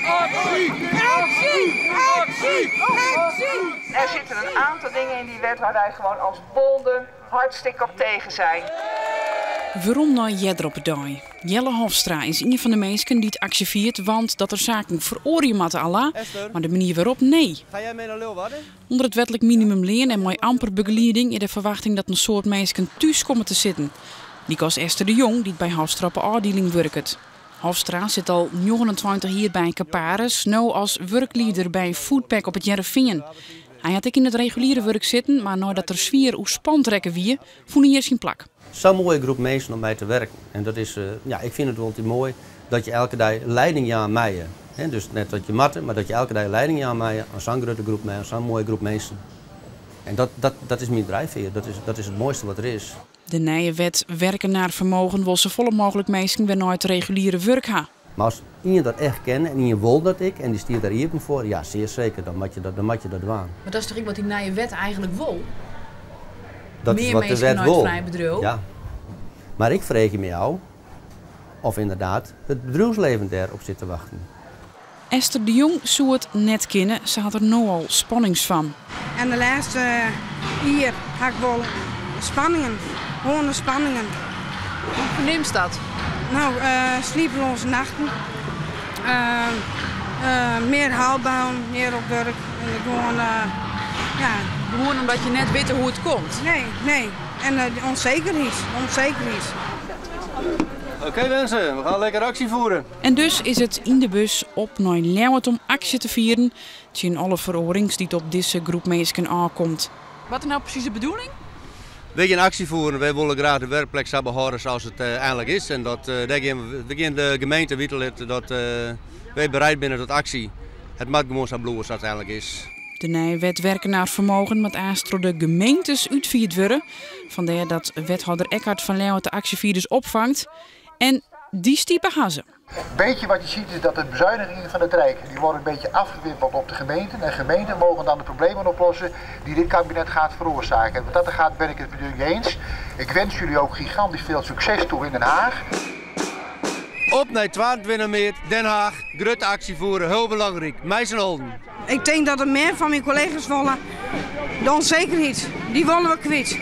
Actie! Actie! Actie! Actie! Er zitten een aantal dingen in die wet waar wij gewoon als bonden hartstikke op tegen zijn. Werom nei earder op 'e dei. Jelle Hofstra is ien fan de minsken dy't aksje fiert, want dat der saken feroarje moatte alla, mar de manier wêrop nee. Ga jij mee naar Leeuwarden? Under it wetlik minimumlean en mei amper begelieding is de ferwachting dat in soad minsken thús komme te sitten. Lykas Esther de Jong, dy't by Hofstra op 'e ôfdieling wurket. Hofstra sit al 29 jier by Caparis, no as wurklieder by Foodpack op It Hearrenfean. Hy hat ek yn it reguliere wurk sitten, mar neidat er swier oerspand rekke wie, fûn er hjir syn plak. Sa'n moaie groep minsken om mei te werken. En dat is, ja, ik fyn it wol altyd moai dat je elke dei leiding jaan meie. Dus net dat je moatte, mar dat je elke dei leiding jaan meie oan sa'n grutte groep, oan sa'n moaie groep minsken. En dat, dat, dat is myn drijfveer, dat is, dat is it moaiste wat der is. De nije wet Werken naar Vermogen wol safolle mooglik minsken wer nei it reguliere wurk ha. Mar as ien dat echt kin en ien wol dat ek en dy stiet der iepen foar, ja, sear seker, dan moat je dat, dan moat je dat dwaan. Mar dat is toch ek wat dy nije wet eigentlik wol? Dat is Mear wat de minsken wet nei it wol. frij bedriuw. Ja. Mar ik freegje my ôf of ynderdaad it bedriuwslibben dêr op sit te wachten. Esther de Jong soe it net kinne, se hat der no al spannings fan. En de lêste jier ha ik wol spanningen, gewoane spanningen. Hoe fernimst dat? No, sliepleaze nachten, mear huilbuien, mear op wurk en gewoan, ja. Gewoan omdat je net witte hoe't it komt? Nee, nee. En de onzekerheid, onzekerheid. Oké mensen, we gaan lekker actie voeren. En dus is it yn de bus op nei Ljouwert om aksje te fieren tsjin alle feroarings dy't op dizze groep minsken ôfkomt. Wat is no presys de bedoeling? Wy gean aksje fieren. Wy wolle graach de wurkplek sa behâlde sa't it eigenlik is. En dat, dêr gean we, we gean de gemeente witte litte dat wy bereid binne tot aksje. It moat gewoan sa bliuwe sa't it eigenlik is. De nije wet Werken naar Vermogen moat aanst troch de gemeentes útfierd wurde. Fandêr dat wethâlder Ekhart fan Ljouwert de aksjefierders opfangt. En dy stipe ha se. Beetje wat je ziet is dat de bezuinigingen van het Rijk, die worden een beetje afgewimpeld op de gemeenten. En gemeenten mogen dan de problemen oplossen die dit kabinet gaat veroorzaken. En wat dat er gaat ben ik het met jullie eens. Ik wens jullie ook gigantisch veel succes toe in Den Haag. Op nei 22 maart, Den Haag, grutte aksje fiere, hiel belangryk. Mei syn allen. Ik tink dat der mear fan myn kollega's wolle. De onzekerheid, dy wolle we kwyt.